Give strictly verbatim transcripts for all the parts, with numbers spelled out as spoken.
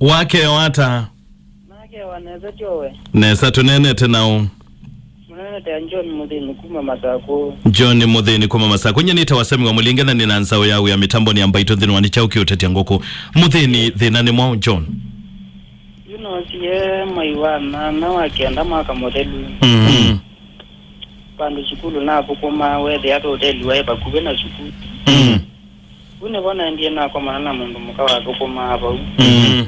Wakeo ata? Nakewa nesa tyowe. Nesa, tũneenete naũ? Mũneenete na John Mũthĩni kuma Masakũ. John Mũthĩni kuma Masakũ. Nyie nĩtawa Sami wa Mũlinge na nĩna nzaũ ya wĩa mĩtambonĩ ya Mbaitũ nthĩnĩ wa Nĩ Kyaũ Kĩũtetya Ngũkũ. Mũthĩni, thĩna nĩ mwaũ, John? Yu noosie mwei wa nyanya wa kenda mwaka mũthelu. Mhm. Vandũ sukulu nathũkũmaa, weethĩa ve ũteli waĩ vakuvĩ na sukulu. Mm. Vu nĩvo naendie nakomana na mũndũ mũka wathũkũmaa vau. Mm.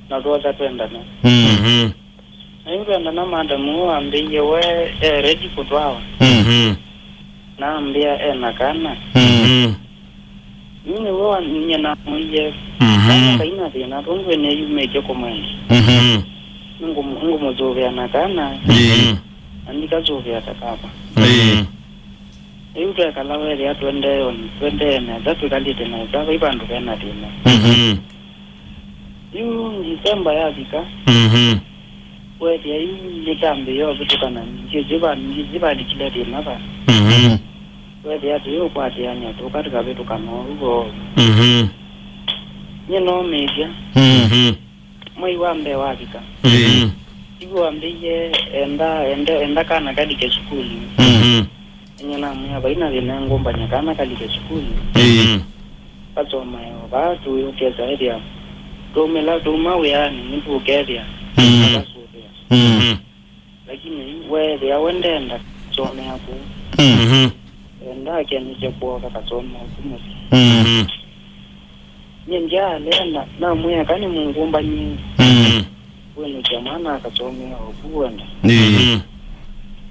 Na twosa twendana. Mm. Mhm. Na yu twendana, madam ũũ ambĩie we e ready kũtwawa. Mm. Mhm. Na ambĩa e na kana. Mm. Mhm. Yu nĩw'o wa-, nyie namwĩie, mhm, kana kaina thĩna, tondũ nĩyumĩtye kũmwenda. Mhm. Nĩngũmũ-, nĩngũmũsũvĩa na kana, mhm, na ndikasũvĩa ta kava. Mhm. Yu twekala, weethĩa tũendee, tũendee nesa, twĩkalĩte nesa, vai vandũ ve na thĩna. Mhm. Yu December yavika, mhm, weethĩa yu nĩtambĩĩe ũvĩtũkana, ndyĩsĩ va-, ndyĩsĩ valikile thĩna va. Mhm. Weethĩa tũyĩũkwatĩanĩa tũka tũkavĩtũkana ũu vo. Mhm. Nyie noomĩĩsya. Mhm. Mwei wa mbee wavika. Mhm. Yu wambĩie enda, enda, enda kana kalike sukulu. Mhm. Nyie namwĩa, vai na thĩna, ngũmbany'a kana kalike sukulu. Ĩĩ. Kasomae o vaa tũĩ, ũkesa ethĩa twaumĩla, twauma wĩanĩ, nĩtũkethĩa. Mm. Akasũvĩa. Mm. Mhm. Lakini weethĩa we ndenda kasomea kũu. Mm. Mhm. Enda akenĩsye kwoka kasomea kũu mũsyĩ. Mm. Mhm. Nyie ndyaalea, namwĩa, eka nĩmũngũmbany'e. Mm. Wĩnũkya mwana akasomea o ku wenda. Ĩĩ. Mhm.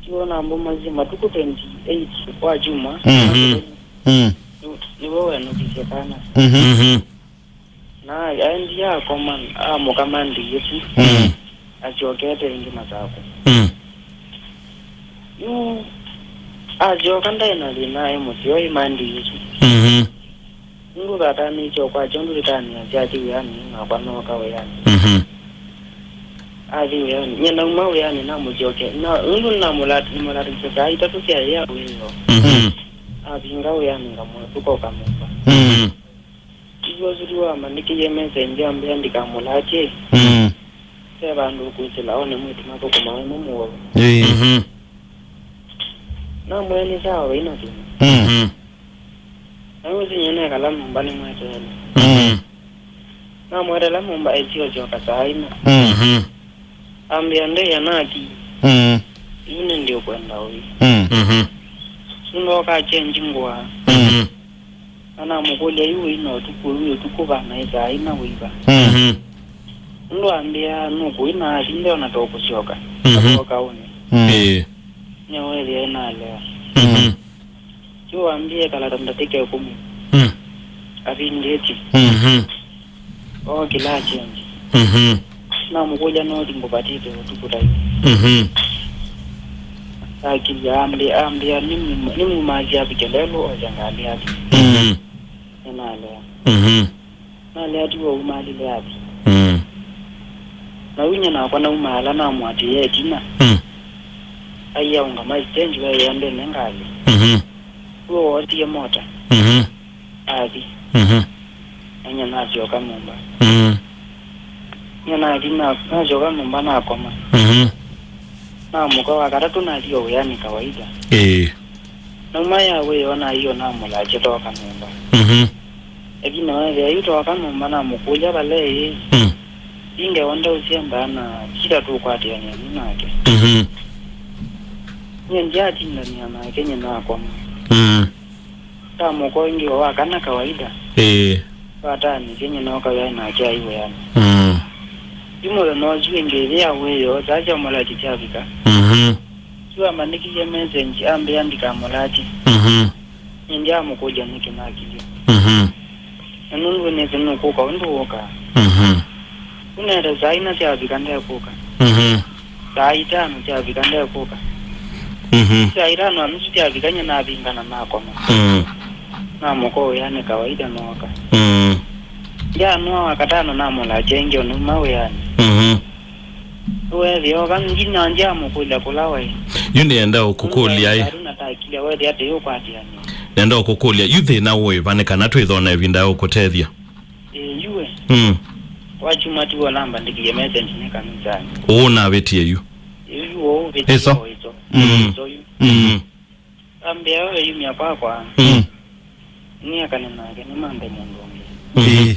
Tiw'o nambũmasye matukũ twenty-eight kwa kyumwa. Mhm. Mm. Nĩ-, nĩwe wenũkisye kana. Mhm. Mhm. Na aendie akoma, amũkama ndiĩtu. Mm. Asyokete ĩngĩ Masakũ. Mm. Yu asyoka ndaĩ na thĩna aĩ mũseo ĩ mandiĩtu. Mhm. Nũndũ vatanĩtye o kwakyo ndũlĩkanĩa syathi wĩanĩ, nakwa nooka wĩanĩ. Mhm. Athi wĩanĩ. Nyie nauma wĩanĩ namũsyoke. Na nũndũ namũlat-, nĩmũlatĩsye saa itatũ sya ĩa wĩoo. Mhm. Avinga wĩanĩ ngamwe-, tũkoka nyũmba. Mhm. Ĩw'o Zulu wamanĩkĩie message ambĩa ndikamũlatye. Mm. Ve vandũ ũkwĩsĩla one mwĩĩtu mathũkũma ũmwe mũwau. Ĩĩ. Mhm. Namwĩa nĩ sawa, vaina thĩna. Mm. Mhm. Na ũsu nyie nekala nyũmba nĩmweteele. Mm. Namweteela nyũmba ĩsyoka saa ina. Mm. Mhm. Ambĩa, ndei anaki. Mm. Yu nĩndĩ ũkwenda ũi. Mm. Mhm. Nũndũ ũkakyenji ngũa. Mm. Na namũkũlya, yu wĩina ũtukũ, yu ũtukũ vanaĩ saa ina wĩva? Mhm. Nũndũ ambĩa nũkũina athi ndeona ta ũkũsyoka. Mhm. Atooka ũnĩ. Mm. Ĩĩ. Nĩweethĩa nalea. Mhm. Yu wambie kala ta ndatĩka ĩkũmi. Mm. Avindĩtye. Mhm. Ookĩla akyenji. Mhm. Namũkũlya, no ti ngũvatĩte ũtukũ ta yu? Mhm. Akilya, ambĩ-, ambĩa, nĩmu-, nĩmumaasya avike lelũ oya ngalĩ athi. Mhm. Nĩnalea. Mhm. Nalea tiwe umalile athi. Mm. Na yu nyie nakwa naumaala namũatĩĩa ĩtina. Mm. Aiaũngama ĩsitendi, waĩa mbene ngalĩ. Mhm. W'o woosie mota. Mhm. Athi. Mhm. Na nyie nasyoka nyũmba. Mhm. Nyie nathi na-, nasyoka nyũmba nakoma. Mhm. Namũka wa katatũ nathi o wĩanĩ kawaida. Ĩĩ. Nauma ya wĩoo naio namũlatya tooka nyũmba. Mhm. Ĩtina weethĩa yu tooka nyũmba namũkũlya vala ĩĩ. Mm. Ingewa ndaũsyenda na kila tũkwatĩanĩa nĩ nake. Mhm. Nyie ndyatindania nake, nyie nakoma. Mm. Ndamũka ĩngĩ o wa kana kawaida. Ĩĩ. Vatanĩtye nyie nooka wĩanĩ nake aĩ wĩanĩ. Mm. Yu mũthenya ũsu ĩngĩ ĩyĩ ya wĩoo, saa sya mũlatya syavika. Mhm. Yu amanĩkĩie message ambĩa ndikamũlatye. Mhm. Nĩndyamũkũlya nĩkĩ nakilye. Mhm. Na nũndũ nĩsĩ nũkũka ũndũ wũkaa. Mhm. Ũnete saa ina syavika ndekũka. Mhm. Saa itano syavika ndekũka. Mhm. Saa itano na nusu syavika nyie navingana nakoma. Mm. Namũka wĩanĩ kawaida nooka. Mm. Ndyanũa wa katano namũlatya ĩngĩ o nauma wĩanĩ. Mhm. Weethĩa oka nginya ndyamũkũlya kũla waĩ. Yu nĩenda ũkũkũlya ĩ. Nũndũ natakilya weethĩa atĩ ũkwatĩanĩa. Nĩenda ũkũkũlya, yu thĩna wĩ va nĩ kana twĩthona ĩvinda ya ũkũtethya? Ĩĩ, yu we. Mm. Wachuma tu wanambandĩkĩie message nĩ kanisanĩ. Ũũ navĩtie yu. Yu ũũ vĩtĩo Ĩso. Ĩso. Mm. Ĩso yu. Mm. Ambĩa we yumya kwakwa. Mm. Nĩakane nake nĩmanthe mũndũ ũngĩ. Mm. Ĩĩ.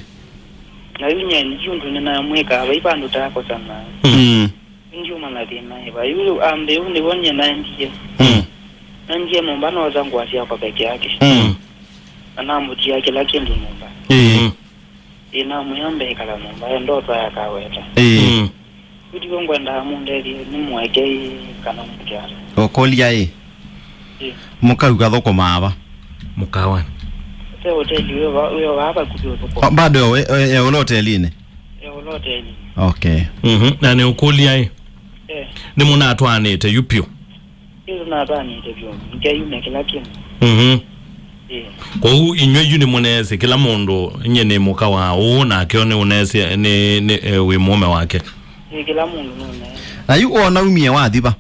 Na yu nye yu ũndũ nĩnamwĩka vai vandũ takosana. Mm. Ndiuma na thĩna ĩva. Yu ambĩa ũu nĩw'o nye naendie. Mm. Naendie nyũmba noosa ngũa syakwa peke yake. Mm. Na namũtia kĩla kĩndũ nyũmba. Ĩĩ. Mm. Ĩnamwĩa mbekala nyũmba enda ũtwaya kaweta. Ĩĩ. Mm. Ũtiwe ngwendaa mũndethye nĩmũekei kana mũtiasa. Ũkũlya ĩ? Ĩ. Mũkauka thũkũmaa va? Mũkawanĩ. Te hoteli wĩ va- wĩ vaa vakuvĩ ũthũkũma. O, bado e- e- e- ũla hotelinĩ? E ũla hotelinĩ. Okay. Mhm. Na nĩ ũkũlya ĩ? Eh. Nĩ mũnatwaanĩte yu pyũ? Ĩĩ, tũnatwaanĩte vyũ, nĩkeyumya kĩla kĩndũ. Mhm. Ĩĩ. Kwoou inyw'ĩ yu nĩmũneesĩ kĩla mũndũ, nyie nĩ mũka wa ũũ, nake nĩ ũneesĩ nĩ, nĩ, eh, wĩ mũũme wake. Ĩĩ, kĩla mũndũ nũneesĩ. Na yu wona umie wathi va?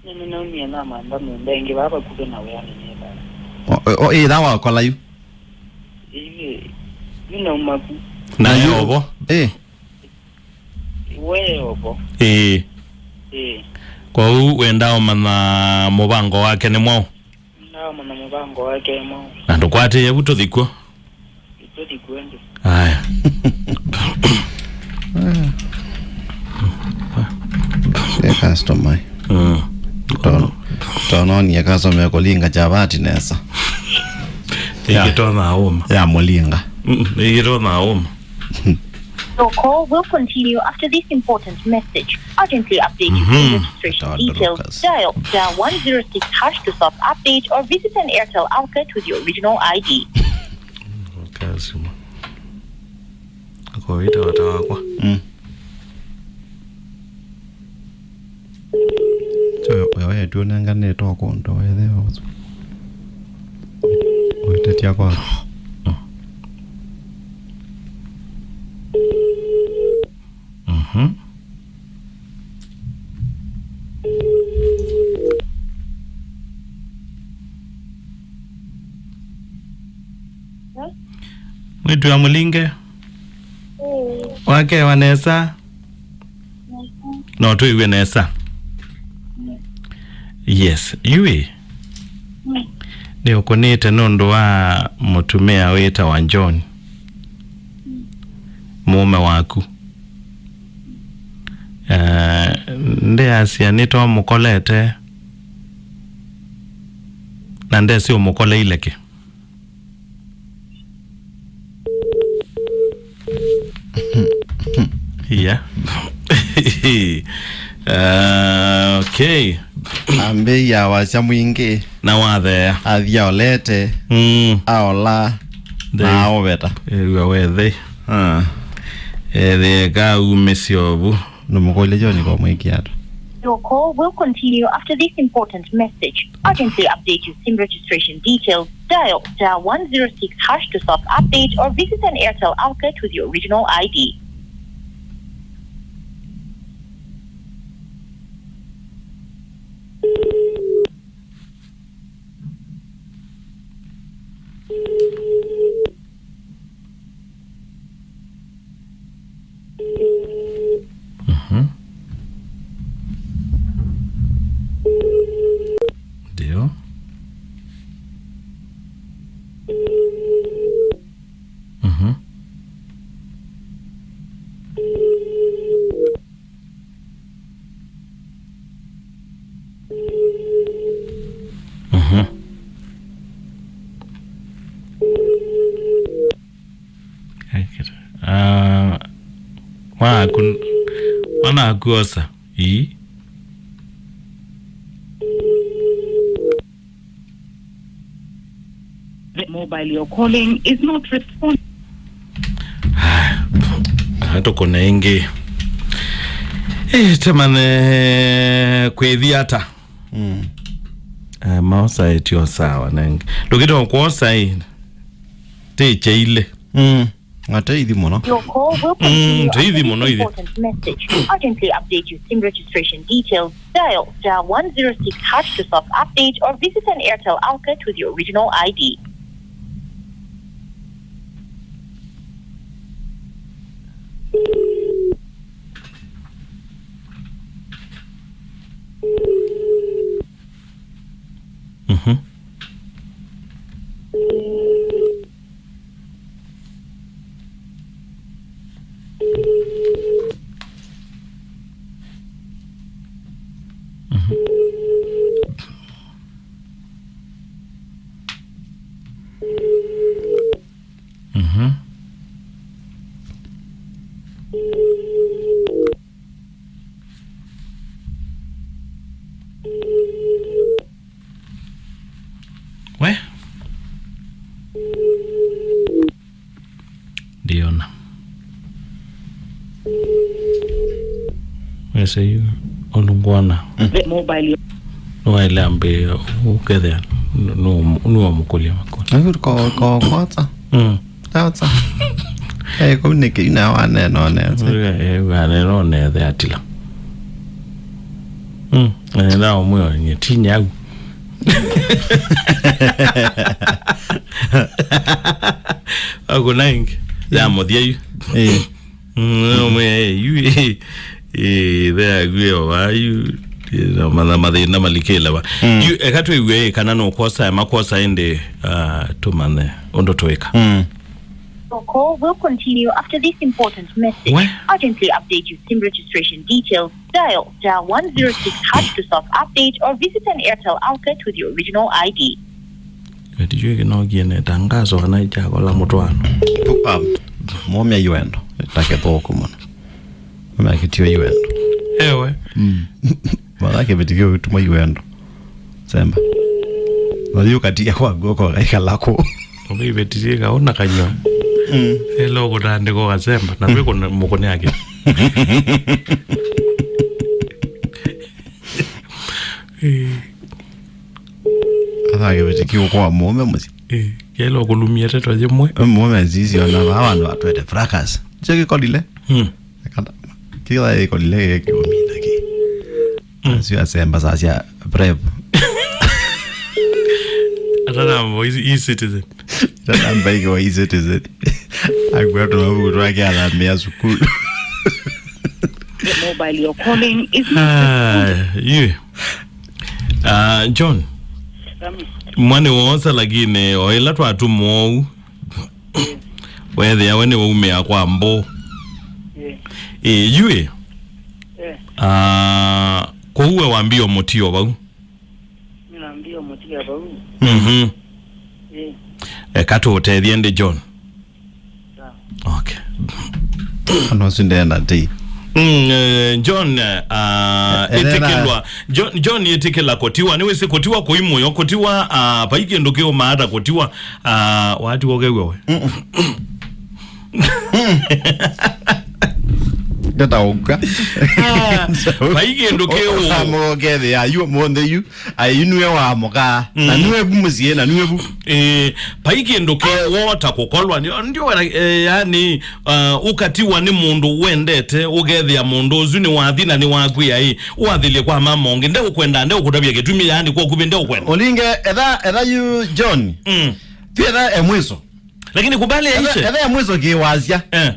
Nĩ nĩnaumie namantha nyũmba ĩngĩ vaa vakuvĩ na wĩanĩ nĩthaa. O, o, ĩtha wakola yu? Ĩĩ, yu nauma ku. Na Na yu- eovo? Ĩĩ. We ovo. Ĩĩ. Ĩĩ. Kwoou wendaa ũmanya mũvango wake nĩ mwaũ? Ndaamanya mũvango wake mwaũ. Na ndũkwatĩĩe vu tũthi kw'o. Tũthi kw'o ndĩ. Aya. Ĩ customer. Mm. Tono- tononie customer kũlinga chavati nesa. Ĩngĩtonya ũma. Ya mũlinga. Mm, ĩngĩtonya ũma. Your call will continue after this important message. Urgently update your SIM registration details. Dial star one zero six hash to self-update or visit an Airtel outlet with your original I D. Kasima. Akowita wata wakwa. Mm. Wewe tu nanga ne to kondo wewe. Wewe tetia kwa. Mhm. Mwĩĩtu wa mũlinge. Mm. Wakewa nesa? Mhm. No twĩw'e nesa? Mm. Yes, yu ĩ? Mm. Nĩũkũnĩte nũndũ wa mũtumĩa wĩtawa John. Mm. Mũũme waku. Eh, ndeasya nĩtwamũkolete, na ndesĩ ũmũkoleile kĩ. Yeah. Ah, okay. Ambĩĩa wasya mwingĩ. Na wathea. Athi aolete. Mm. Aola. Ndei. Na aoveta. Ĩw'a wethei. Ah. Ethĩeka umĩsyo vu. Ndũmũkũlye John kwa mwĩkĩa ata. Your call will continue after this important message. Urgently update your SIM registration details. Dial star one zero six hash to self-update or visit an Airtel outlet with your original I D. Mhm. Ndio. Mhm. Mhm. Ah, mwana aku, mwana aku osa. Ii. The mobile you're calling is not responding. Atukuna ingi. Eh, temane kwithi ata? Mm. Eh, maosa etio sawa nenge. Ndukite kwosa i. Ti cheile. Mm. Ateithi mũno. Your call will continue. Mm, teithi after mũno this ithe. Important message. Urgently update your SIM registration details. Dial star one zero six hash to self-update or visit an Airtel outlet with your original I D. We? Ndiona. Wese yu ũndũ ngwona. The mobile. Nĩwaĩle ambĩĩa ũkethĩa nũ-, nũ-, nũwamũkũlya makũlyo. Yu ko, ko, kwatsa. Mm. Kwatsa. Eh, kũu nĩkĩ, yu nayo wanena onethe. Eh, wanena onethe atila. Mm. Nenda ũmwĩonye, ti nyau. Akũna ĩngĩ. Ya mũthya yu. Eh. Mm, no, mwe, eh, yu, eh, eh, the agwe wa yu, eh, no, matha-, mathĩna malikĩla wa. Mm. Yu, eka twĩw'e, eh, kana no kwosa, makwosa ĩndĩ, ah, tũmanye ũndũ twĩka. Mm. Your call will continue after this important message. What? Urgently update your SIM registration details. Dial star one zero six hash to self-update or visit an Airtel outlet with your original I D. Eti yu kĩnokie neta ngaso kana ikyakola mũtwano. Pu-, um, momya iwendo, take thoko mũno. Momya kitio iwendo. Ewe. Mm. Mara kĩvĩti kĩu tuma iwendo. Semba. Na yu katia kwa guoko kaikala kũ. Ũkĩvĩtirie kaona kanywa. Mm. Elo kũtandĩka ũkasemba, na kwĩ kũna mũkũne yake. Eh. Atha kĩvĩti kĩu kwa mũũme mũsyĩ. Eh, kelo kũlumia teto yĩmwe. Mũũme sisi ona vaa vandũ atwete fracas. Kyo kĩkolile. Hmm. Kĩla kĩkolile kĩkĩũmina kĩ. Mm. Asu asemba saa sya prep. Atanamba e-citizen. Atanamba ikiwa e-citizen. Akwatwa mavuku twake athamia sukulu. The mobile you're calling is not. Ah, yu. Ah, John. Sami. Mwane wosa lakini oila twatumwa ou. Wethĩa we nĩwaumĩa kwa mbũ. Yeah. Ĩ, yu ĩ. Yeah. Ah, kwoou we wambia ũmũtio vau. Nambia ũmũtia vau. Mhm. Yeah. Eka tũũtethye ndi John. Sawa. Okay. Ona ũsu ndenda ti. Mm, eh, John, eh, ah, ĩtĩkĩlwa. John, John ĩtĩkĩla kũtiwa. Nĩwĩsĩ kũtiwa kũi mũyo. Kũtiwa, ah, vai kĩndũ kĩũmaa ta kũtiwa. Ah, watiwa ũkew'a we. Ndataũka. Ah, vai kĩndũ kĩũ. Ũkethĩa yu ũmũnthĩ yu, ai, yu nue wamũkaa. Na nue vu mũsyĩ, na nue vu. Eh, vai kĩndũ kĩũ wota kũkolwa. Ndio, ndio, eh, yani, ah, ũkatiwa nĩ mũndũ wendete, ũkethĩa mũndũ ũsu nĩ wathi na nĩ wakwĩa ĩ, wathĩlye kwa mama ũngĩ, ndeũkwenda, ndeũkũtavya kĩtumi, yani, kwa kuvĩ ndeũkwenda. Ũlinge, etha, etha yu John. Mm. Ti etha e mwiso. Lakini kubali yaishe. Etha, etha e mwiso kĩwasya. Eh.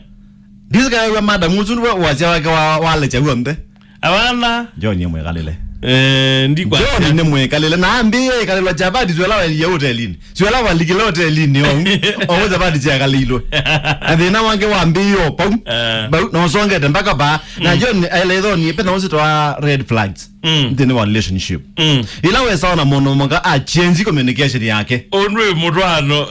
Ndisikawa madam ũsu nĩwe wasya wake wa, walecha w'onthe. Awana. John ye mwĩkalĩle. Eh, ndikwasya. John nĩ mwĩkalĩle. Na ambĩie ĩkalĩlwa chapati syũla waĩlile hotelini. Syũla walikile hotelini o. O chapati syakalĩilwe. Na thĩna wake wambĩie o pau. Eh. Pau, na ũsongete mpaka paa. Na John aĩle ĩthoni, pena ũsito wa red flags. Mm. Nthĩnĩ wa relationship. Mm. Ĩla wesa ona mũndũ mũka a change communication yake. Ũndũ wĩ mũtwano.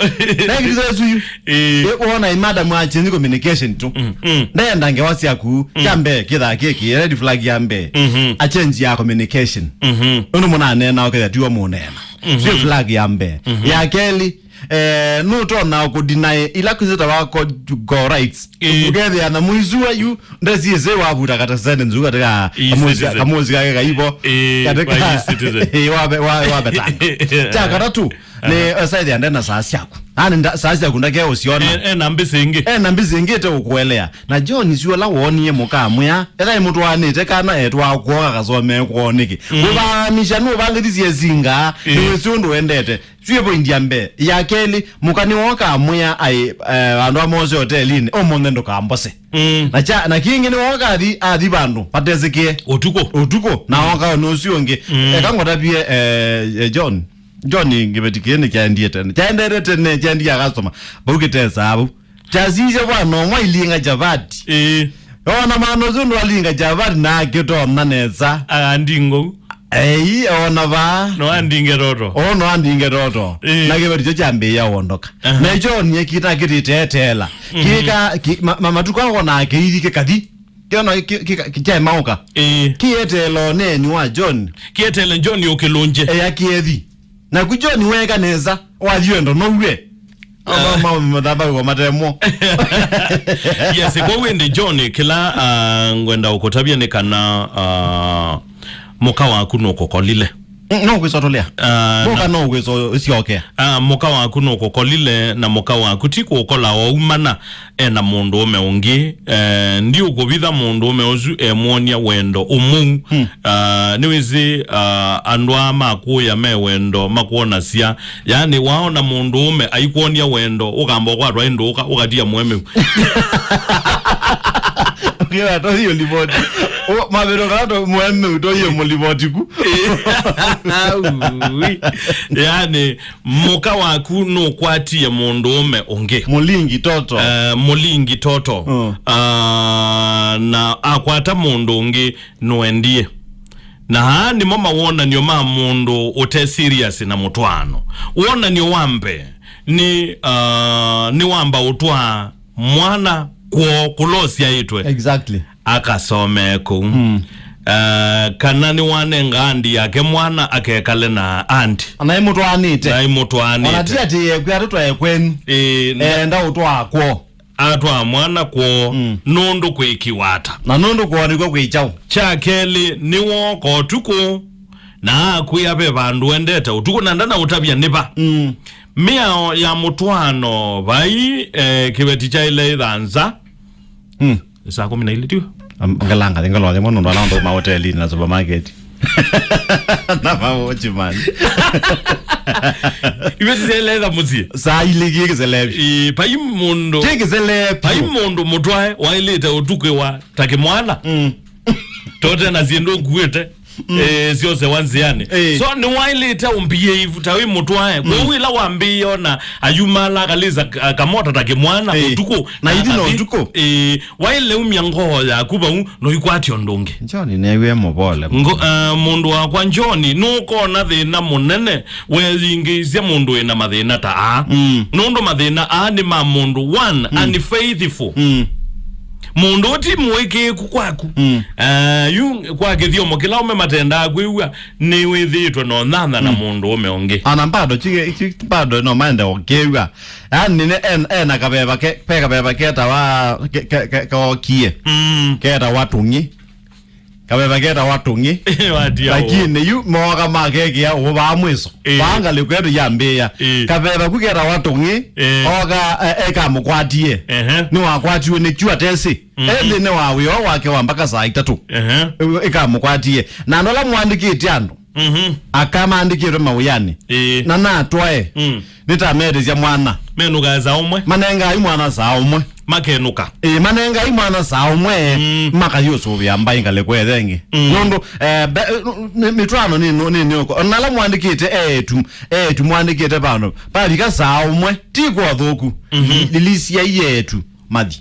Na ĩkĩtĩte ĩsu yu. Ĩĩ. Ĩ, wona ĩ madam a change communication tu. Mm, mm. Ndenda ngewa syaku, mm, kya mbee, kĩthaa kĩkĩ, red flag ya mbee. Mhm. A change ya communication. Mhm. Ũndũ mũnanena, ũkethĩa tiwa mũneena. Mhm. Sio flag ya mbee. Mhm. Ya kelĩ, eh, nũtona kũdeny ila kwĩsĩtawa conjugal rights. Ĩĩ. Ũkethĩa na mũisu wa yu, ndesi ĩsĩ wavuta kata sentence katika kamosi, e-citizen, kamosi kake kaivo. Ĩĩ, katika wa e-citizen. Ĩĩ, wabe, wa, wabetanga. Kya katatũ, nĩ, aha, ũsaithia ndena saa syaku. Ani nda-, saa syaku ndake ũsiona. E, e na mbisi ingĩ. E na mbisi ingĩ te ũkuelea. Na John si ũla wonie mũka amwĩa, ethai mũtwaanĩte kana etwa kuoka kasomee kwoo nĩkĩ. Mm. Kũvaanisha nũvangĩthisye singa, ĩĩ, nĩwĩsĩ ũndũ wendete. Syĩ point ya mbee. Ya kelĩ, mũka nĩwooka amwĩa, ai, eh, andũ amose hotelinĩ, ũmũnthĩ ndũkambose. Mm. Na kya, na kĩngĩ nĩwooka athi, athi vandũ vatesĩkĩe. Ũtukũ. Ũtukũ, na ooka nũsu ũngĩ. Mm. Eka ngũtavye, eh, eh, John. John, kĩveti kĩĩ nĩkyaendie tene. Kyaendete tene, kyaendie a customer. Vau kĩtesaa vau. Kyasisye vwana ũmwe ailinga chavati. Ĩĩ. Ona mwana ũsu ndwalinga chavati na akĩtona nesa. Agandingou. Ei, ona vaa. No andinge toto. O, no andinge toto. Ĩĩ. Na kĩveti kyo kyambĩĩa wondoka. Aha. Na John ekita kĩtĩte eteela. Mhm. Kĩka, ki-, ma-, ma-, matukũ akona kĩithi kĩkathi. Kĩona kĩ-, kĩ-, kĩ-, kyaemaũka. Ĩĩ. Kĩeteela ũneeni wa John. Kĩeteele John ũkĩlũngye. Eya kĩethi. Naku John weeka nesa, wathi wendo nouwe. Ah. Ama, ma-, mathamba kwa matemo. Yes, kwa wende John, kĩla, ah, ngwenda ũkũtavya nĩ kana, ah, mũka waku nũkũkolile. Mm, no kwĩsotolea. Ah, boka na no kwĩso ũsyokea. Ah, mũka waku nũkũkolile, na mũka waku ti kũkola oumana ena mũndũũme ũngĩ. Eh, ndiũkũvitha mũndũũme ũsu emwonia wendo ũmũu. Hmm. Ah, nĩwĩsĩ, ah, andũ aa makũya me wendo makwonasya. Yaani, waona mũndũũme aikwony'a wendo, ũkamba ũkwatwa ĩ ndũũka, ũkatia mũemeu. Ũkĩra tothio livoti. Ũ, mavĩro kana to mũemeu tothio mũlivoti ku. Ui. Yaani, mũka waku nũkwatie mũndũũme ũngĩ. Mũlingi toto. Eh, mũlingi toto. Mm. Ah, na akwata mũndũ ũngĩ nũendie. Na aa nĩmo mawonany'o ma mũndũ ũte serious na mũtwaano. Wonany'o wa mbee nĩ, ah, nĩwamba ũtwaa mwana kwoo kũla ũsyaĩtwe. Exactly. Akasomee kũu. Mm. Ah, kana nĩwanenga andi yake mwana akekale na andi. Anaĩ mũtwaanĩte. Naĩ mũtwaanĩte. Ona ti atĩ ekwĩa tũtwae kwenu. Ĩĩ, na- Enda ũtwaa kwoo. Atwaa mwana kwoo, mm, nũndũ kwĩkiwa ata. Na nũndũ kwoo nĩkw'o kwĩ kyaũ. Kya kelĩ, nĩwooka ũtukũ, na akwĩa ve vandũ endete ũtukũ, na ndanaũtavya nĩ va. Mm. Mĩao ya mũtwaano vai, eh, kĩveti kyaĩle ĩthanza. Mm. Saa kũmi na ilĩ, tiw'o? Am-, ngalanga, ngalothe mũno, nũndũ ala andũ mahotelinĩ na supermarket. Na ma watchman. Iwe tiseleza mũsyĩ. Saa ilĩ kĩ kĩselevi. Ĩ, pai mũndũ. Kĩ kĩselevi. Pai mũndũ mũtwae waĩlĩte ũtukĩwa ta kĩmwana. Mm. Tote na syĩndũ nguĩte. Mm. Eh, syose wa nzĩanĩ. Eh. So, nĩwaĩlĩte ũmbie ivu ta wĩ mũtwae. Mm. Kwoou ĩla wambĩĩe ona ayumala akalĩsa ka-, kamota ta kĩmwana, eh, ũtukũ. Na ĩthi na akathi ũtukũ. Eh, waĩle umya ngoo yaku vau, noikwatya ũndũ ũngĩ. John neewie mũvole. Ngo-, eh, mũndũ wakwa John, nũkona thĩna mũnene weyingĩisye mũndũ wĩna mathĩna ta aa. Mm. Nũndũ mathĩna aa nĩ ma mũndũ, one, mm, unfaithful. Mm. Mũndũ ũti mũĩkĩĩku kwaku. Mm. Eh, yu kwa kĩthyomo kĩla ũme matendaa kwĩw'a, nĩwĩthĩĩtwe na ũnyanya na, mm, mũndũ ũme ũngĩ. Ana bado, chige, chi-, bado no maende ũkĩw'a. Yaani, nĩ, en-, ena kaveva ke, pe kaveva ketawa, ke, ke, ke, kookie. Mm. Ketawa tũng'i. Kaveva ketawa tũng'i. Watia ũũ. Lakini yu mooka makekĩa ũũ vaa mwĩso. Eh. Vaa ngalĩko yetu yambĩĩa. Eh. Kaveva ku ketawa tũng'i. Eh. Oka, eh, ekamũkwatie. Ehe. Nĩwakwatiwe nĩ kyu atesĩ. Mhm. Ethĩ nĩ wa wĩoo wake wa mbaka saa itatũ. Ehe. Ĩ-, ĩkamũkwatie. Na andũ ala mũandĩkĩte andũ. Mhm. Aka maandĩkĩtwe mawĩanĩ. Ĩĩ. Na natwae. Mm. Nĩtametĩsya mwana. Menũkaa saa ũmwe. Manengai mwana saa ũmwe. Makenũka. Ĩĩ, manengai mwana saa ũmwe. Mm. Makayũsũvĩa mbaĩ ngalĩko ĩthengi. Mm. Nũndũ, eh, be-, mĩ-, mĩtwaano nĩ nũ-, nĩ nũko. Ona ala mwandĩkĩte eetu, eetu mwandĩkĩte vandũ. Pavika saa ũmwe. Ti kwa thũku. Mhm. Lilisia yeetu. Mathi.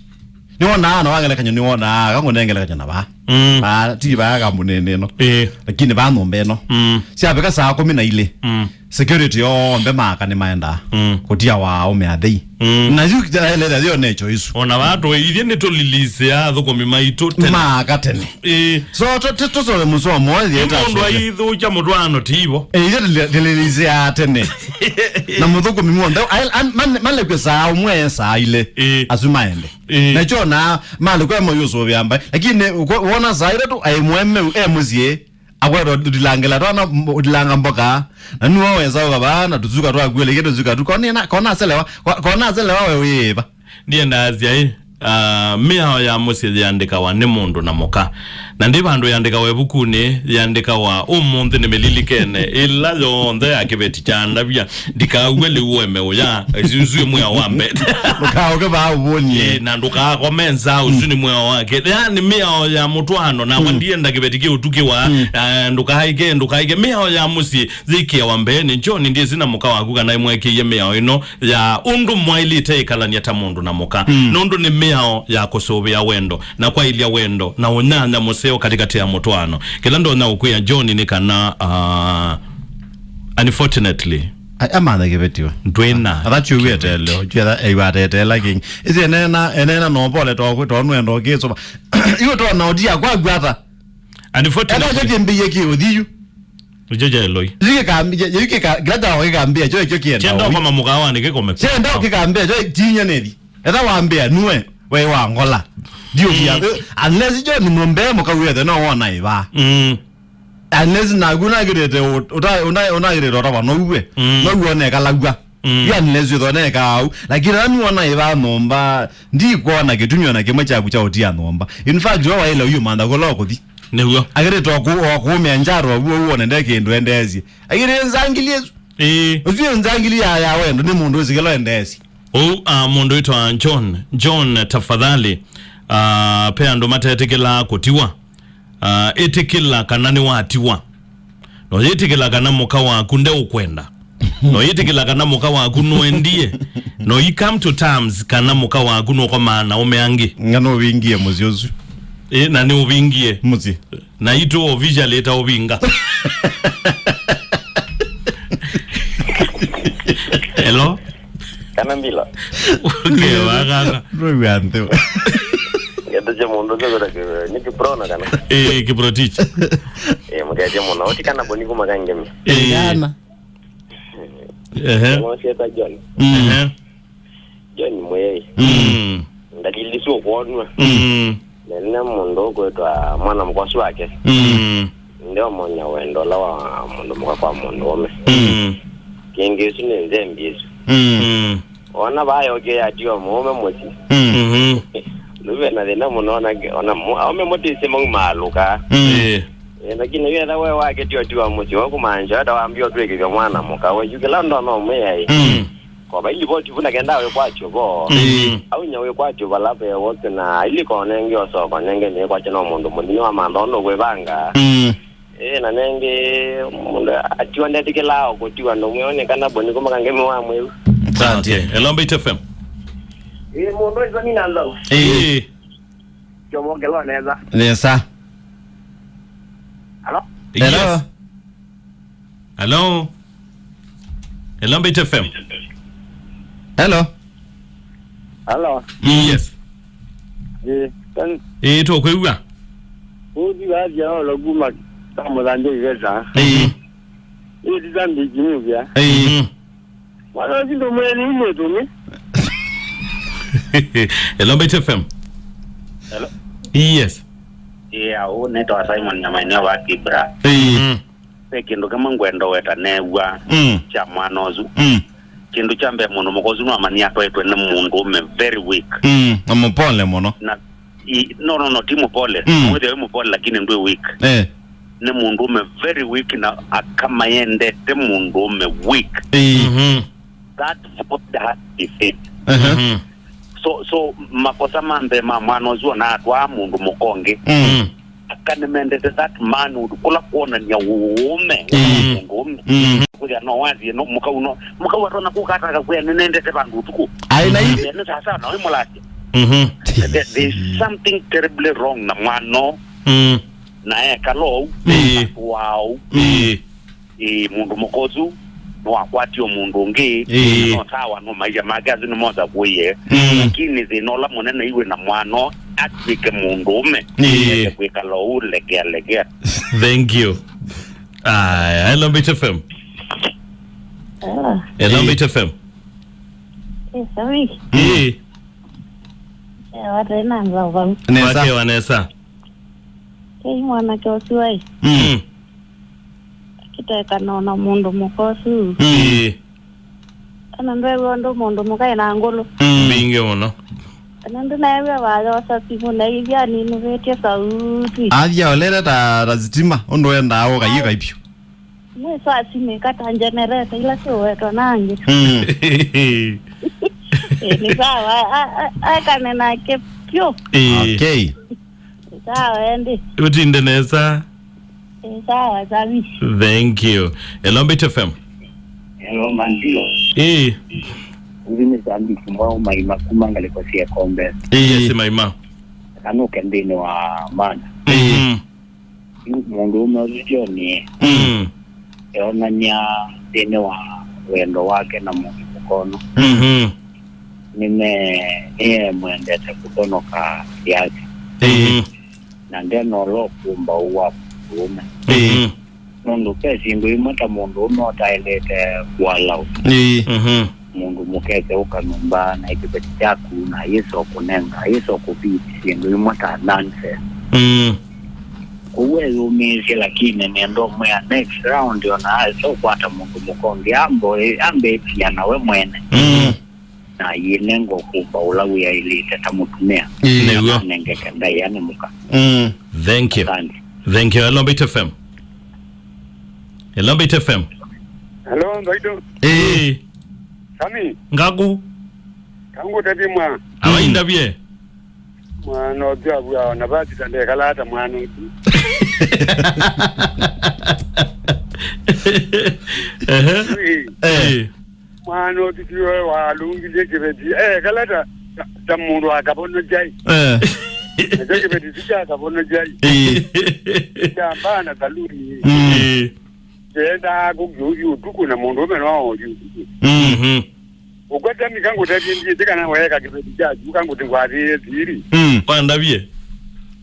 Nĩwonaa na wa ngelekany'o, nĩwonaa, kangũne ngelekany'o na vaa. Mm. Vaa, ti vaa kambunĩnĩ ĩno. Ĩĩ. Lakini vaa nyũmba ĩno. Mm. Syavika saa kũmi na ilĩ. Mm. Security onthe maaka nĩmaendaa. Mm. Kũtia wa aũme athei. Mm. Na yu kĩtaelethya yo necho isu. Ona vaa tũ, ithyĩ nĩtũlilisĩa athũkũmi maitũ tene. Maaka tene. Ĩĩ. So, tũ-, tũ-, tũsove mũsomo, ĩĩ, mũndũ aithũkya mũtwaano ti ivo. Ĩĩ, ithyĩ tũli-, tũlilisĩa tene. Na mũthũkũmi mwonthe, ai-, an-, man-, malekwe saa ũmwe, saa ilĩ. Ĩĩ. Asu maende. Ĩĩ. Nakyo na malĩ kwa mayũsũvĩa mbaĩ. Lakini uko-, wona saa itatũ aĩ mũemeu e mũsyĩ, akwenda ũtilangĩla twana, ũtilanga mboka. Na nuo wesa ũkavaa na tũsuka twakuĩle kĩ tũsuka tu. Kona, kona aselewa, ko-, kona aselewa we wĩva. Ndienda asya ĩ, ah, mĩao ya mũsyĩ yĩandĩkawa nĩ mũndũ na mũka. Na ndĩ vandũ yandĩkawa ĩvukunĩ, yĩandĩkawa ũmũnthĩ nĩmĩlilikene, ĩla yonthe ya kĩveti kya ndavya. Ndikaue lĩu ũeme ũya, ũsu nĩ mwĩao wa mbee. Ndũkaũke vaa ũvũnie. Ĩĩ, na ndũkakome nza, ũsu nĩ mwĩao wake. Yaani mĩao ya mũtwaano, na, mm, ndienda kĩveti kĩũtukĩwa, mm, eh, ndũkaĩke, ndũkaĩke. Mĩao ya mũsyĩ yĩkĩawa mbeenĩ. John, ndyĩsĩ na mũka waku kana ĩmwekĩie mĩao ĩno ya ũndũ mwaĩlĩte ĩkalany'a ta mũndũ na mũka. Mm. Nũndũ nĩ mĩao yao ya kũsũvĩa wendo na kwaĩlya wendo na ũnyanya mũseo katĩkatĩ ya mũtwaano. Kĩla ndonya ũkwĩa John nĩ kana, uh, unfortunately, a- amanthe kĩvetiwe ndwĩna. Atha kyuwĩte leo kyetha eiwatetela king isi enena enena no pole to to nwendo kisoma. Iwe to na odia kwa gwata. Unfortunately, enda kyo kĩmbĩie kĩ ũthiu. Nĩkyo kya Eloi. Yikikambia yikika grada kikambia kyo kyo kienda. Kyenda koma mũkawanĩ kĩkome. Kyenda kikambia kyo tinya nethi. Etha wambĩa nue we wa ngola. Ndio kia. Mm. Eh, unless jo ni mombe mũkawethe no wona iva. Mm. Unless naku nagirite unagirite utava no uwe. Mm. No uone kalagwa. Mm. Unless uthoneka au. Lakini nani wona iva nomba. Ndi kuona kitumio na kimwe kyaku cha utia nomba. In fact, wa ile uyu manda kola kuthi. Nĩw'o. Agĩrĩtwe kũũmĩa njaro w'o w'o nende kĩndũ endeesye. Agĩrĩe nzangili ĩsu. Ĩĩ. Ũsu ĩ nzangili ya, ya wendo nĩ mũndũ ũsikĩlo endeesye. Ũu, ah, mũndũ wĩtwa John. John, tafadhali, ah, pe andũ matetĩkĩlaa kũtiwa. Ah, ĩtĩkĩla kana nĩwatiwa. No yĩtĩkĩla kana mũka waku ndeũkwenda. No yĩtĩkĩla kana mũka waku nũendie. No you come to terms kana mũka waku nũkomaa na ũme angĩ. Nga no ũvingie mũsyĩ ũsu. Ĩ, na nĩ ũvingie. Mũsyĩ. Na itũ officially ĩta ũvinga. Hello? Kana mbila. Okay, wakana. Ndũiw'a nthĩ. Ngeteche mũndũ ũcio kwĩta kĩ- nĩ Kiprona kana? Eh, Kiprotich. Eh, mũkeje mũno. Oti kana boni kuma kangemi. Eh. Kana. Ehe. Ng'osi eta John. Mm. Ehe. John Mwei. Mm. Ndalili sio kuonwa. Mm. Nene mũndũ ũkwĩtwa mwana mũkosi wake. Mm. Ndio mwana wendo la wa mũndũ mũka kwa mũndũ ũme. Mm. Kĩngĩ isu nĩ nzembi isu. Mm. Ona vayoke yatiwa mũũme mũsyĩ. Mm. Mhm. Nũve na thĩna mũno ona ona mu- aume mũtĩsĩ mau maalũka. Mm. Eh. Eh, lakini wetha we wake tio tiwa mũsyĩ waku manjo hata wambia ũtwĩkĩthya mwana mũka we yu kĩla ndo no mwĩai. Mm. Kwa vai livoti vuna kenda wĩkwatyo vo. Mm. Au nya wĩkwatyo vala ve wote na ili konenge osoko nenge nĩ kwatyo no mũndũ mũthini wa mantha ũndũ kwĩvanga. Mm. Eh, na nenge mũndũ atiwa ndetĩkĩlaa kũtiwa ndo mwĩone kana boni kuma kangemi wa mwĩu. Asante. Okay. Hello, Mbaitu F M. Eh, mũndũ ĩsa mina lau. Eh. Kyomo kelo neza. Nesa. Hello? Hello? Yes. Hello? Hello, Mbaitu F M. Hello? Hello? Yes. Eh, kan- Eh, tũkwĩw'a. Ũthi wathia olo kuma ta mũthambia iveta. Eh. Ĩĩ, titambĩki nyuvya. Ĩĩ. Mhm. Mwana ũsu ndũmwene nĩ mwĩtũmi. Hello, Mbaitu F M. Hello. Yes. Yeah, ũũ nĩtawa Simon Nyamaineo wa Kibra. Ĩĩ. Mhm. Ve kĩndũ kĩmwe ngwenda weta neew'a Mm. kya mwana ũsu. Mm. Kĩndũ kya mbee mũndũ mũka ũsu nĩwamanyie atwaĩtwe nĩ mũndũũme very weak. Mm. Na mũpole mũno. Na I, no, no, no, ti mũpole. Mm. Wĩthĩa wĩ mũpole, lakini ndwĩ weak. Eh. Nĩ mũndũũme very weak na akama yendete mũndũũme weak. Eh. Mhm. That spot has to be fixed. Aha. Mhm. So, so, makosa ma mbee ma mwana ũsu ona atwaa mũndũ mũka ũngĩ. Mm. Aka nĩmendete that manhood, kũla kwonany'a ũũme wa Mm. mũndũũme. Mm. Kwĩthĩa no wathie no mũkau no mũkau atona kũka ataka kwĩa nĩnendete vandũ ũtukũ. Ai, na ithi- Nĩ sasa na wĩ mũlasya. Mhm. There, there is something terribly wrong na mwana ũũ. Mm. Na ekala ũu, Ĩĩ. Atwaa ũu. Ĩĩ. Ĩĩ, mũndũ mũka ũsu nĩwakwatie o mũndũ ũngĩ. Ĩĩ. No sawa, no maisha make asu nĩmosa kũie. Mm. Lakini thĩna ũla mũnene iwe na mwana ũũ atw'ĩke mũndũũme. Ĩĩ. Eke kwĩkala ũu legea legea. Thank you. Aya, hello, Mbaitu F M. Hello. Hello, Ĩĩ. Mbaitu F M. Eh, Sami. Ĩĩ. Eh, wate na nzau vau. Nesa. Wake wa nesa. Kei mwanake ũsu ai. Mm. Akĩtekana na mũndũ mũka ũsu. Mm. Ĩĩ. Kana ndwew'a ũndũ mũndũ mũka ena ngũlũ. Mm. Mbingĩ mũno. Kana ndũnew'a wayosa simũ na ithya ninũvĩtye sauti. Athia olele ta, ta sitima, ũndũ wendaa ũkaiĩ kaipyu. Mwĩso asimĩka ta njenereta ila syĩwetwa na angĩ. Mm. Eh, nĩ sawa, a- a- a- ekane nake vyũ. Eh. Okay. Nĩ sawa, endi. Ũtinde nesa. Nĩ sawa, Sami. Thank you. Hello, Mbaitu F M. Hello, Mandio. Eh. Ithi nĩ Sandiki Mwau Maima kuma ngalĩko sya Kombe. Ĩĩ. Yes, Maima. Anũke nthĩnĩ wa mana. Ĩĩ. Mhm. Yu mũndũũme ũsu John ĩ, mm, eonany'a nthĩnĩ wa wendo wake na mũndũ mũkono. Mhm. Nĩme-, nĩemwendete kũvonoka yake. Ĩĩ. Mhm. Na ndena ũla ũkũmbaũ wa mũndũũme. Ĩĩ. Mhm. Nũndũ ve syĩndũ imwe ta mũndũũme ũtaĩlĩte kũalaũ. Ĩĩ. Mhm. Mũndũ mũkese ũka nyũmba na kĩveti kyaku na ayĩsa ũkũnenga, ayĩsa ũkũviti syĩndũ imwe ta nonsense. Mm. Kwoou eyũmĩĩsye, lakini nenda ũmwĩa next round ona ayĩsa ũkwata mũndũ mũka ũngĩ, ambo-, ambe ĩtia nawe mwene. Mm. Na yĩnenga ũkũmba ũla wĩaĩlĩte ta mũtumĩa. Ĩĩ. Nĩw'o. Anengeke ndaĩa nĩ mũka. Mm. Thank you. Asante. Thank you. Hello, Mbaitu F M. Hello, Mbaitu F M. Hello, Mbaitu. Ĩĩ. Sami. Ngaku. Kangũtavye mwa. Awaindavye. Mwana ũtwavua ona vati ta ndekala ata mwana ũsu. Ehe. Ĩĩ. Ĩĩ. Mwana ũtitiwe walũngilye kĩveti. Eh, kala ta, ta, ta mũndũ akavono jai. Eh. Nakyo kĩveti ti kya kavono jai. Ĩĩ. Kya mbaa na saluni. Mm. Ĩĩ. Kĩendaa kũkiũthi ũtukũ na mũndũ ũme no othi ũtukũ. Mm. Mhm. Ũkwata mika ngũtavye ndiĩte kana weeka kĩveti kyaku kangũtĩwathĩĩe thiri. Mm. Wandavye.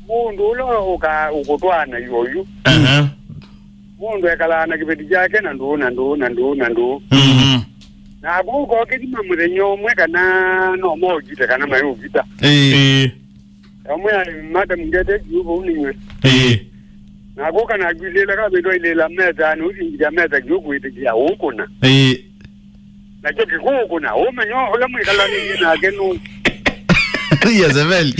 Mũndũ ũla ũka-, ũkũtwaa na ioyu. Aha. Mũndũ ekalaa na kĩveti kyake na ndũũ, na ndũũ, na ndũũ, na ndũũ. Mhm. Na kũu kokĩthima mũthenya ũmwe kana no mokite kana mayũkita. Ĩĩ. Ĩĩ. Amwe ai, "Madam, ngete kiũ vau nĩnywe." Ĩĩ. Na kũka na kwilĩla kavĩndwa ilĩla meta, nĩ ũthingithya meta kiũ kwĩtĩkĩa ũkũna. Ĩĩ. Nakyo kĩkũũkũna, ũmenya ũla mwĩkalanĩie nake nũ. Yes, Evel.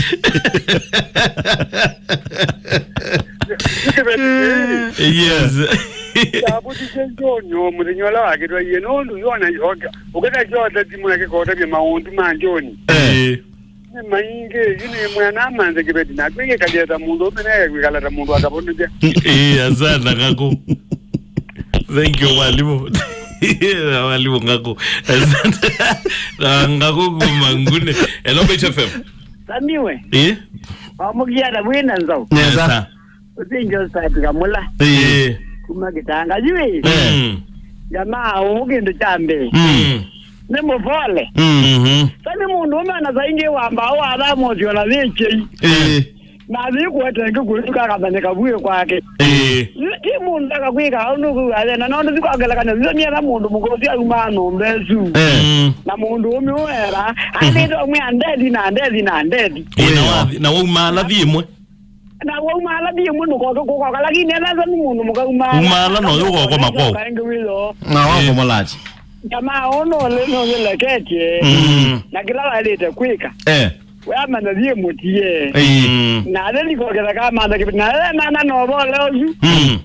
Yes. Ndavũthisye John o mũthenya ũla wakĩtwaie, nũndũ yona yoka. Ũkĩta kyota timu yake kotavya maũndũ ma John. Eh. Nĩ maingĩ, yu nĩ mwana amanze kĩveti, na kwĩkalĩa ta mũndũ ũme, naye kwĩkala ta mũndũ akavonethya. Ĩĩ, asante Ngakũ. Thank you, mwalimu. Mwalimu Ngakũ. Asante. Na Ngakũ kuma Ngune. Hello, Mbaitu F M. Samiwe. Ĩĩ? Wamũkia na wĩna nzau. Nesa. Nesa. Ũsĩ Josephat Kamũla. Ĩĩ. Kuma Kĩtanga. Yu ĩ? Mm. Jamaa ũũ kĩndũ kya mbee. Mm. Nĩ mũvole. Mm. Mhm. Sa nĩ mũndũ ũme na saa ingĩ wambaa wathamũsyo na wĩkyei. Ĩĩ. Na athi kũete ĩngĩ kũĩtu kakamanyĩka vuĩ kwake. Ĩĩ. Yu ti mũndũ akakwĩka au nũkwĩw'a thĩna, nũndũ thikwongelekany'a sisyo nĩetha mũndũ mũka ũsu aumaa nyũmba ĩsu. Eh. Mm. Na mũndũ ũme ũera, mm-hmm, athĩte ũmwe andethi na andethi na andethi. Ĩĩ, na wathi-, na wauma ala thi ĩmwe. Na wauma ala thi ĩmwe nũkoke kũkoka, lakini ethasa nĩ mũndũ mũka uma ala. Uma ala no yũka ũkoma kwao. Kaingĩ wĩyo. Na wako mũlati. Jamaa ũũ nũlĩ-, nũlĩleketye. Mm. Na kĩla waĩlĩte kwĩka. Eh. We amanya thiĩ mũtie. Mm. Na athi thikoketha kamantha kĩveti. Na ethana na ũvole ũsu. Mm.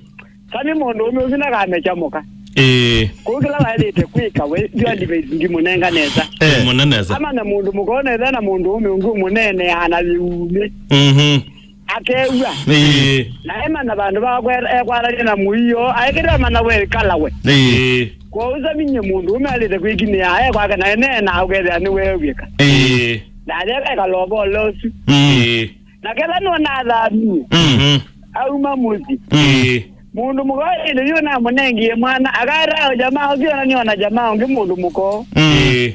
Sa nĩ mũndũ ũme ũsu ndakamekya mũka. Ĩĩ. Kũu kĩla waĩlĩte kwĩka we, ndio advice ndimũnenga nesa. Eh. Mũne nesa. Amanya mũndũ mũka ũnetha na mũndũ ũme ũngĩ ũmũneeneaa na yĩumĩ. Mhm. Akew'a. Ĩĩ. Na emanya vandũ va kwe-, ekwatanĩa na mũio, aĩkĩte amanya we kala we. Ĩĩ. Kwoou sa minye mũndũ ũme alĩte kwĩkinĩa ae kwake na enee na ũkethĩa nĩweew'ĩka. Ĩĩ. Na atheka ekala ũvole ũsu. Mm. Ĩĩ. Na ketha nĩona athamie. Mhm. Auma mũsyĩ. Ĩĩ. Mũndũ mũka ĩndĩ yu namũnengie mwana, akataa jamaa ũsu ona nĩona jamaa ũngĩ mũndũ mũka. Mm. Ĩĩ.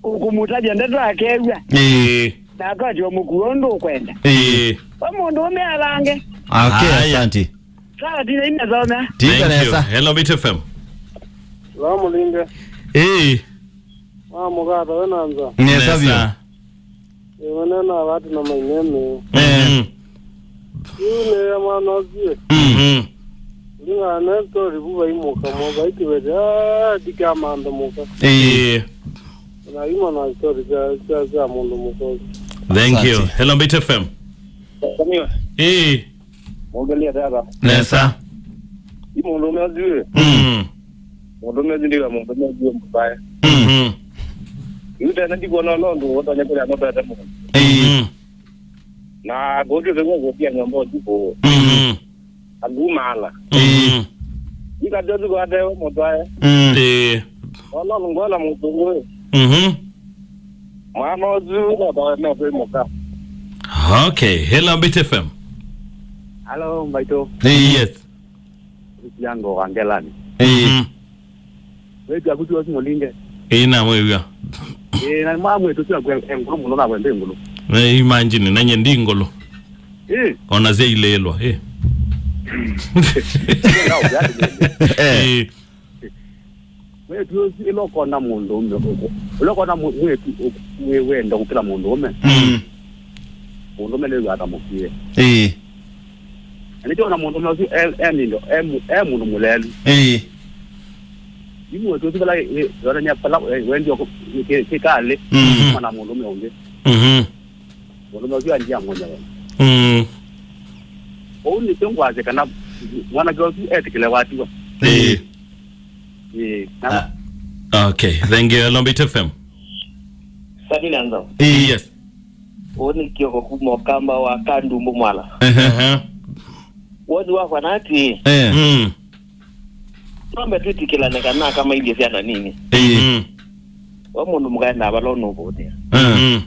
Ũkũmũtavya ndeto akew'a. Ĩĩ. Na akatiwa mũkuo ũndũ ũkwenda. Ĩĩ. We mũndũ ũme avange. Okay, aya, asante. Sawa, tina imesoma. Tika. Thank you. Nesa. Hello, Mbaitu F M. Hello, Mũlinge. Ĩĩ. Wa mũkata we na nza. Nesa. Nesa vyũ. Ĩĩ, we nena vati na mainene. Eh. Mhm. Yu nĩ ya mwana ũsie. Mhm. Ndingane story vu vai mũka mo, vai kĩvete, ah, ndikamanthe mũka. Ĩĩ. Ĩĩ. Na ima na story sya, sya, sya mũndũ mũka ũsu. Thank you. Asante. Hello, Mbaitu F M. Samiwe. Ĩĩ. Mũngelia tata. Nesa. Ĩ mũndũũme ũsu ĩ. Mm. Mũndũũme ũsu ndiwa mũndũũme ũsu mũvae. Mhm. Yu tene ndikwona ũla ũndũ ũtonya kũlea mũtete mũndũ. Ĩĩ. Mhm. Na kũngĩ ũthew'a kũtia nyũmba ũtukũ. Mhm. Andũ maala. Mhm. Ikatĩ ũtukũ atewe mũtwae. Mm. Ĩĩ. Ona ngona mũndũ ũyũ. Mhm. Mwana ũsu no tawe no kwĩ mũka. Okay, hello Mbit F M. Hello, Mbaitũ. Hey. Yes. Yango wa Ngelani. Hey. Mhm. Wewe akuti wasi mulinge. Ĩĩ, namwĩw'a. Ĩĩ, na mwa mwetu sio kwa ngulu muno na wende ngulu. Na imagine, na nye ndi ngulu. Ĩĩ. Ona zia ilelwa, ĩĩ. Ĩĩ. Ĩĩ. Mwetu ũsu ĩla ũkona mũndũ ũme ũkũ. Ũla ũkona mwe-, mwetu ũkũ, wĩ wendo gũkĩla mũndũ ũme. Mm. Mũndũ ũme nĩw'aa ta mũkie. Ĩĩ. Na nĩkyo ona mũndũ ũme ũsu e, e nindo, e mu-, e mũndũ mũlelu. Ĩĩ. Yu mwetu ũsu vala ĩ, yonania vala, ĩ, wendio kũ-, kĩ-, kĩkalĩ. Mm. Kuma na mũndũ ũme ũngĩ. Mhm. Mũndũ ũme ũsu andia mwenyewe. Mm. Ũu nĩkyo ngwasya kana mwanake ũsu etĩkĩle watiwa. Ĩĩ. Ĩĩ, na Ah, okay, thank you. Hello, Mbit F M. Sabina Nzau. Yes. Ũũ nĩ Kioko kuma Ũkamba wa Kandumbu Mwala. Ehe. Ehe. Woni wakwa na atĩ, Eh. Mm. Nombe twĩtĩkĩlane kana akamailye syana nini. Ĩĩ. Mm. We mũndũ mũkaendaa vala ũnũvũthĩa. Mm.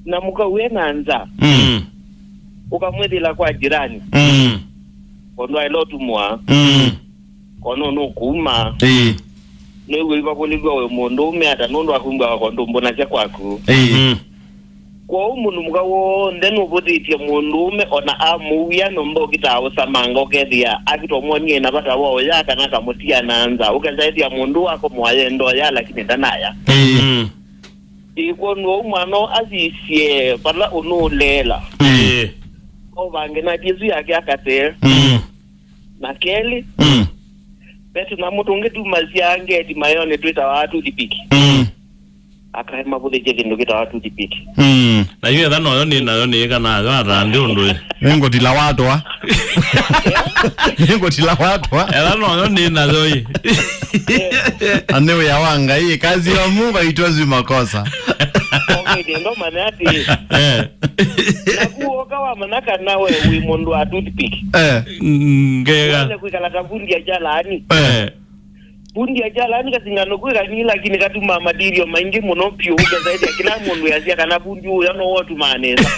Na mũkau e na nza, Mm. ũkamwĩthĩla kwa jirani. Mm. Kondũ aĩla ũtumwa. Mm. Kono nũkuma. Ĩĩ. Nĩw'o ivakũlĩlw'a wĩ mũndũũme ata nũndũ akumbwa wako ndũmbũnasya kwaku. Ĩĩ. Mm. Kwoou mũndũ mũka w'onthe nũvũthĩtye mũndũũme ona amũwia nyũmba ũkitaa ũsamanga ũkethĩa akitwa mwonie na vata wa ũya kana akamũtia na nza. Ũkesa ĩthĩa mũndũ wakomwa yenda ũya lakini ndanaya. Ĩĩ. Mm. Ĩĩ, kwondũ ũu mwana ũũ asisye vala ũnũũleela. Ĩĩ. Ovange na ĩsu yake akatee. Mm. Na kelĩ, Mm. ve tũnyamũ tũngĩ tumasya ngeti mayonĩ twĩtawa toothpick. Mm. Akae mavũthĩtye kĩndũ kĩtawa toothpick. Mm. Na yu etha noyo nĩ nayo nĩ kana nayo atandĩ ũndũ ĩ. Nĩngũtila watwa. Nĩngũtila watwa. Etha noyo nĩ nayo ĩ. Anĩ wĩa wa Ngai, kazi ya Mungu haitwazwi makosa. Okay, ndio maana ati. Eh. Naku woka wamanya kana we wĩ mũndũ wa toothpick. Eh. Ngega. Wale kwikala kavundi ya jalani. Eh. Vundi ya jalani kasingano kwĩ kanini lakini katuma matirio maingĩ mũno piũ ũkesa ĩthĩa kĩla mũndũ yasya kana vundi ũya no wotumaa nesa.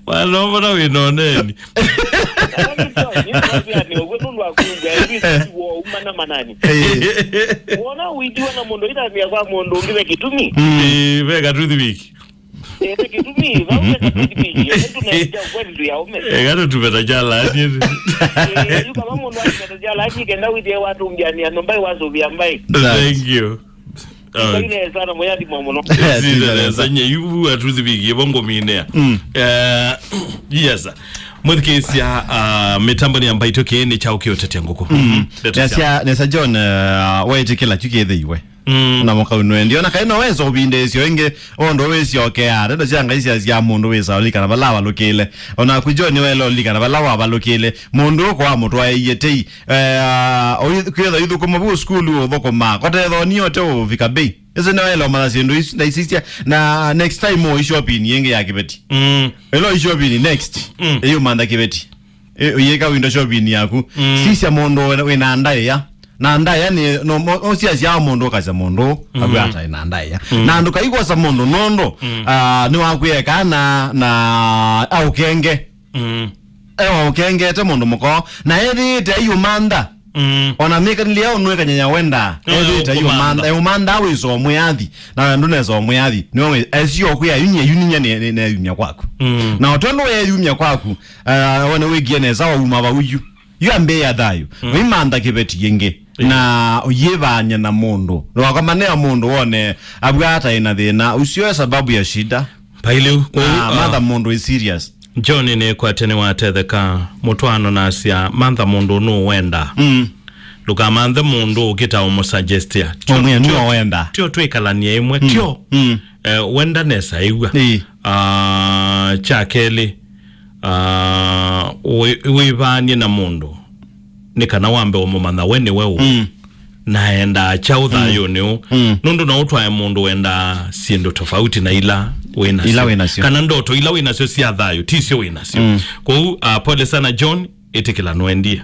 Wanombona wĩnoneni. Ũguo nũndũ wa kumbwa ũmana manani. Eh. Wona ũitiwa na mũndũ ithamia kwa mũndũ ũngĩ ve kĩtumi. Mm. Eh, ve katoothpick. Ĩĩ, nĩ kĩtumi, vau nĩ kĩtumi. Ĩĩ, tũnaĩkya ũkweli ndũ ya ũme. Ĩĩ, gatũtume ta jalani. Ĩĩ, yu kama mũndũ atumeta jalani, kenda wĩthĩe watũngiania nyũmba ĩwasũvĩa mbaĩ. Thank you. Oh. Ĩĩ, sana, mũyathimwa mũno. Ĩĩ, sina nesa, nye yu atũthivikie vo ngũminĩa. Mm. Eh, yes. Mwĩthikĩĩsya, ah, mĩtambo nĩ ya Mbaitũ kĩĩ nĩ kyaũ kĩũtetya ngũkũ. Mm. Ndeto sya- Nesa, nesa John, eh, waĩtĩkĩla kyu kĩthĩiwe. Mm. Na mũkau nũendie. Ona kaĩ no wesa ũvindĩĩsyo ĩngĩ, ũndũ wĩsyokea. Ndeto sya Ngai syasya mũndũ wĩsa ũlikana vala avalũkĩle. Ona ku John nĩwaĩle ũlikana vala wavalũkĩle. Mũndũ ũko wamũtwaĩie tei. Eh, ũi-, kwĩtha ithũkũma vu sukulu ũthũkũma. Kotethoni ote ũvika bei. Ĩsu nĩwaĩle ũmanya syĩndũ isu ndaisisya. Na next time ũi shopping ĩngĩ ya kĩveti. Mm. Ĩla ũi shopping next. Mm. Ĩyũmantha kĩveti. Ĩ, ũyĩka window shopping yaku. Mm. Sisya mũndũ wĩ na, wĩ na ndaĩa. Na ndaĩa nĩ, no, mo-, ũsiasya mũndũ ũkasya mũndũ, mm, abu ata na ndaĩa. Mm. Na ndũkaigwasa mũndũ nũndũ, mm, ah, nĩwakwĩeka na, na aũkenge. Mm. Ewa ũkengete mũndũ mũko. Na ethĩĩte aiũmantha. Mm. Ona mĩkanĩlĩ yao nũĩkanyanya wenda. No, ethĩĩte aiũmantha. Aiũmantha wĩsoo mwĩathi. Na ndũnesoo mwĩathi. Nĩwe esio kwĩa yumya yuninya nĩ, nĩ, nĩ yumya kwaku. Mm. Na ũtondũ weyumya kwaku, ah, wone wĩkie nesa wauma vau yu. Yu ambĩĩa thayũ. Mm. Ũimantha kĩveti yĩngĩ. Yeah. Na ũyĩvaany'a na mũndũ. Ndũkakomanĩa mũndũ wone abwata ĩna thĩna. Usiwe sababu ya shida. Pailiu. Na, ah, mantha mũndũ ĩ serious. John nĩkwate nĩwatetheka mũtwaano nasya mantha mũndũ nũwenda. Mm. Ndũkamanthe mũndũ ũkĩta ũmũsuggestia. Tio, ũmwĩa tio, nũwenda. Tio twĩkalanie ĩmwe. Mm. Tio. Mm. Eh, wenda nesa ĩw'a. Ĩĩ. Ah, kya kelĩ, ah, wĩ-, wĩvaanie na mũndũ nĩ kana wambe ũmũmanya we nĩwe ũ. Mm. Na endaa kyaũ thayũnĩ ũũ. Mm. Nũndũ no ũtwae mũndũ wendaa syĩndũ tofauti na ila wĩ nasyo. Ila wĩ nasyo. Kana ndoto ila wĩ nasyo sya thayũ, ti syo wĩ nasyo. Mm. Kwoou, ah, pole sana John, ĩtĩkĩla nũendie.